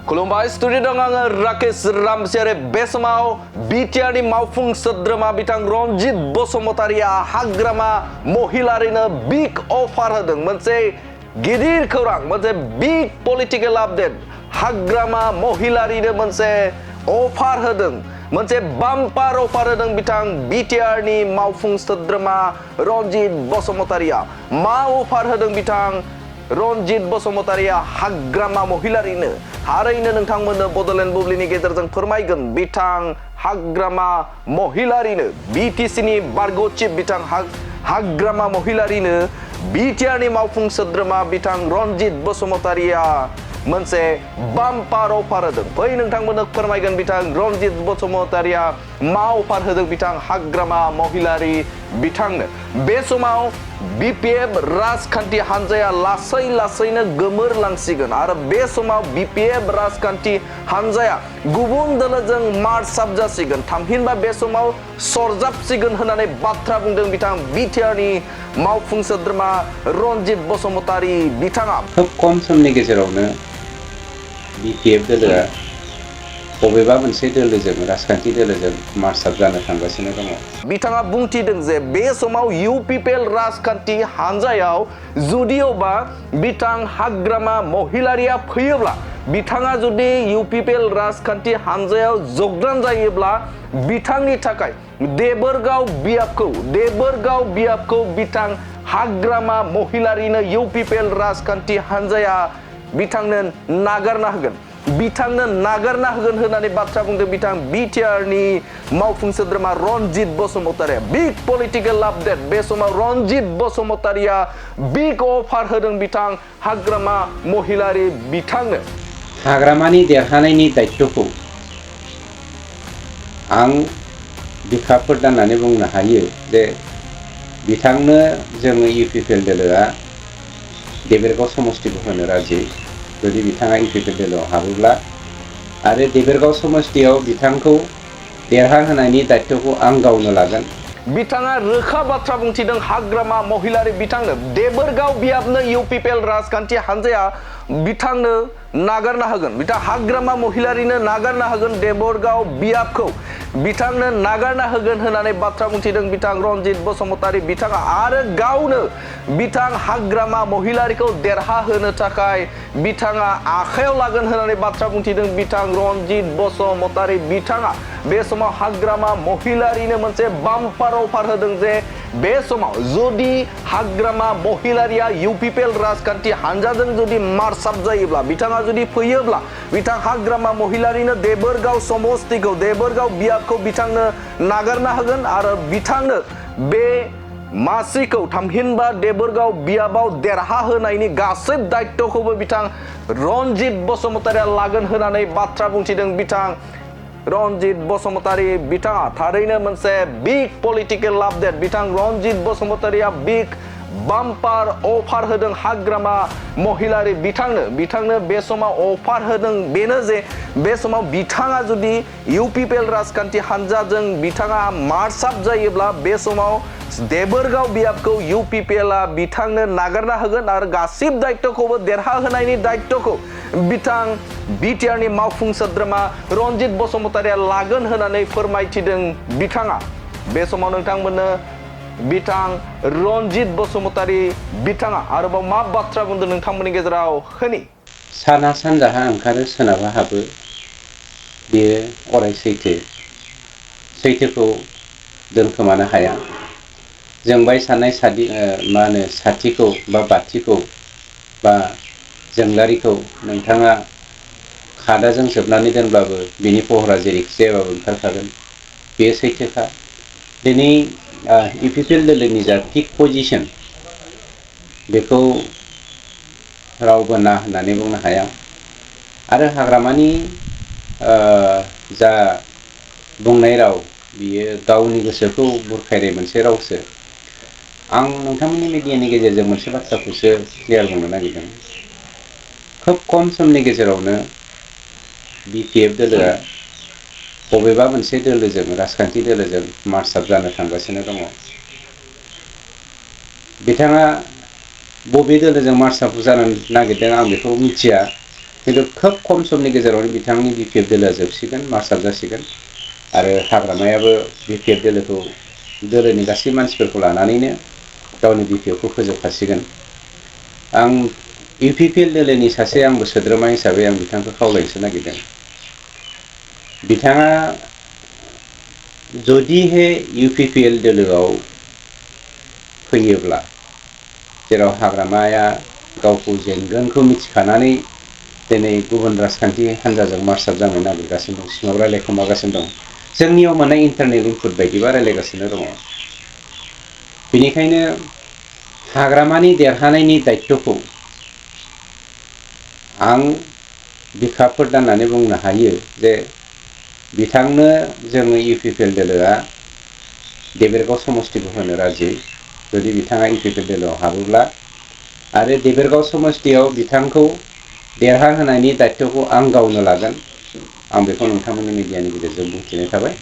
खुलुमबाय स्टुडिय' दं आङो राकेश रामसियारि बे समाव बिटिआरनि मावफुं सोद्रोमा बिथां रनजित बसुमतारिया हाग्रामा महिलारिनो बिग अफार होदों मोनसे गिदिर खौरां मोनसे बिग पलिटिकेल आपडेट हाग्रामा महिलारिनो मोनसे अफार होदों मोनसे बाम्पार अफार होदों बिथां बिटिआरनि मावफुं सोद्रोमा रनजित बसुमतारिया मा अफार होदों बिथां रनजित बसुमतारिया हाग्रामा महिलारिनो थारैनो नोंथांमोननो बड'लेण्ड बुब्लिनि गेजेरजों फोरमायगोन बिथां हाग्रामा महिलारिनो बिटिसिनि बारग' चिफ बिथां हाग्रामा महिलारिनो बिटिआरनि मावफुं सोद्रोमा बिथां रनजित बसुमतारिया मोनसे बाम्पार अफार होदों फै नोंथांमोननो फोरमायगोन बिथां रनजित बसुमतारिया मा अफार होदों बिथां हाग्रामा महिलारि बिथांनो बे समाव बिपिएफ राजखान्थि हान्जाया लासै लासैनो गोमोरलांसिगोन आरो बे समाव बिपिएफ राजखान्थि हान्जाया गुबुन दोलोजों मार्च आप जासिगोन थामहिनबा बे समाव सरजाबसिगोन होननानै बाथ्रा बुंदों बिथां बिटिआरनि मावफुं सोद्रोमा रनजित बसुमतारि बिथाङा खोब खम समनि गेजेरावनो बिपिएफ दोलोआ बबेबा मोनसे दोलोजों राजखान्थि दोलोजों मार्च आप जानो थांगासिनो दङ बिथाङा बुंथिदों जे बे समाव इउपिपिएल राजखान्थि हान्जायाव जुदियोबा बिथां हाग्रामा महिलारिया फैयोब्ला बिथाङा जुदि इउपिपिएल राजखान्थि हान्जायाव जगदान जायोब्ला बिथांनि थाखाय देबोरगाव बियाबखौ बिथां हाग्रामा महिलारिनो इउपिपिएल राजखान्थि हान्जाया बिथांनो नागारना होगोन होननानै बाथ्रा बुंदों बिथां बिटिआरनि मावफुं सोद्रोमा रनजित बसुमतारिया बिग पलिटिकेल आपडेट बे समाव रनजित बसुमतारिया बिग अफार होदों बिथां हाग्रामा महिलारि बिथांनो हाग्रामानि देरहानायनि दायित्वखौ आं बिखा फोरदाननानै बुंनो हायो जे बिथांनो जोङो इउपिपिएल दोलोआ देबोरगाव समस्तिखौ होनो राजि जुदि बिथाङा इउपिपिएल दोलोआव हाबोब्ला आरो देबोरगाव समस्तियाव बिथांखौ देरहाहोनायनि दायित्वखौ आं गावनो लागोन बिथाङा रोखा बाथ्रा बुंथिदों हाग्रामा महिलारि बिथांनो देबोरगाव बियाबनो इउपिपिएल राजखान्थि हान्जाया बिथांनो नागारना होगोन बिथां हाग्रामा महिलारिनो नागारना होगोन देबोरगाव बियाबखौ बिथांनो नागारना होगोन होननानै बाथ्रा बुंथिदों बिथां रनजित बसुमतारि बिथाङा आरो गावनो बिथां हाग्रामा महिलारिखौ देरहाहोनो थाखाय बिथाङा आखायाव लागोन होननानै बाथ्रा बुंथिदों बिथां रनजित बसुमतारि बिथाङा बे समाव हाग्रामा महिलारिनो मोनसे बाम्पार अफार होदों जे बे समाव जुदि हाग्रामा महिलारिया इउपिपिएल राजखान्थि हान्जाजों जुदि मार्च आप जायोब्ला बिथाङा जुदि फैयोब्ला बिथां हाग्रामा महिलारिनो देबोरगाव समस्तिखौ देबोरगाव बियाबखौ बिथांनो नागारना होगोन आरो बिथांनो बे मासिखौ थामहिनबा देबोरगाव बियाबाव देरहाहोनायनि गासै दायित्वखौबो बिथां रनजित बसुमतारिया लागोन होननानै बाथ्रा बुंथिदों बिथां रनजित बसुमतारि बिथाङा थारैनो मोनसे बिग पलिटिकेल आपडेट बिथां रनजित बसुमतारिया बिग बाम्पार अफार होदों हाग्रामा महिलारि बिथांनो बे समाव अफार होदों बेनो जे बे समाव बिथाङा जुदि इउपिपिएल राजखान्थि हान्जाजों बिथाङा मार्च आप जायोब्ला बे समाव देबोरगाव बियाबखौ इउपिपिएलआ बिथांनो नागारना होगोन आरो गासिबो दायित्वखौबो देरहाहोनायनि दायित्वखौ बिथां बिटिआरनि मावफुं सोद्रोमा रनजित बसुमतारिया लागोन होननानै फोरमायथिदों बिथाङा बे समाव नोंथांमोननो बिथां रनजित बसुमतारि बिथाङा आरोबाव मा बाथ्रा बुंदों नोंथांमोननि गेजेराव होनि साना सानजाहा ओंखारो सोनाबहा हाबो बेयो अराय सैथोखौ दोनखोमानो हाया जोंबाय साननाय साथिखौ बा बाथिखौ बा जोंलारिखौ नोंथाङा खादाजों जोबनानै दोनब्लाबो बिनि पहरा जेरैखि जायाबाबो ओंखारखागोन बेयो सैथोखा दिनै इउपिपिएल दोलोनि जा पिक पजिशन बेखौ रावबो ना होननानै बुंनो हाया आरो हाग्रामानि जा बुंनाय राव बियो गावनि गोसोखौ बुरखायनाय मोनसे रावसो आं नोंथांमोननि मिडियानि गेजेरजों मोनसे बाथ्राखौसो क्लियार बुंनो नागिरदों खोब खम समनि गेजेरावनो बिपिएफ दोलोआ बबेबा मोनसे दोलोजों राजखान्थि दोलोजों मार्च आप जानो थांगासिनो दङ बिथाङा बबे दोलोजों मार्च आप जानो नागिरदों आं बेखौ मिथिया खिन्थु खोब खम समनि गेजेरावनो बिथांनि BPF दोलोआ जोबसिगोन, मार्च आउट जासिगोन आरो हाग्रामायाबो BPF दोलोखौ दोलोनि गासै मानसिफोरखौ लानानैनो गावनि BPF खौ फोजोबखासिगोन। आं UPPL दोलोनि सासे आंबो सोद्रोमा हिसाबै आं बिथांखौ खावलायनोसो नागिरदों। बिथाङा जुदिहे UPPL दोलोआव फैयोब्ला, जेराव हाग्रामाया गावखौ जेनगोनखौ मिथिखानानै दिनै गुबुन राजखान्थि हान्जाजों मार्च आउट जानो नागिरगासिनो दं, सिङाव रायलायखोमागासिनो दं, जोंनियाव मोननाय इन्टारनेल इनपुट बायदिबा रायलायगासिनो दङ। बेनिखायनो हाग्रामानि देरहानायनि दायित्वखौ आं बिखा फोरदाननानै बुंनो हायो जे बिथांनो जोङो UPPL दोलोआ देबोरगाव समस्तिखौ होनो राजि, जुदि बिथाङा UPPL दोलोआव हाबोब्ला, आरो देबोरगाव समस्तियाव बिथांखौ देरहाहोनायनि दायित्वखौ आं गावनो लागोन। आं बेखौ नोंथांमोननि मिडियानि गेजेरजों बुंथिनाय थाबाय।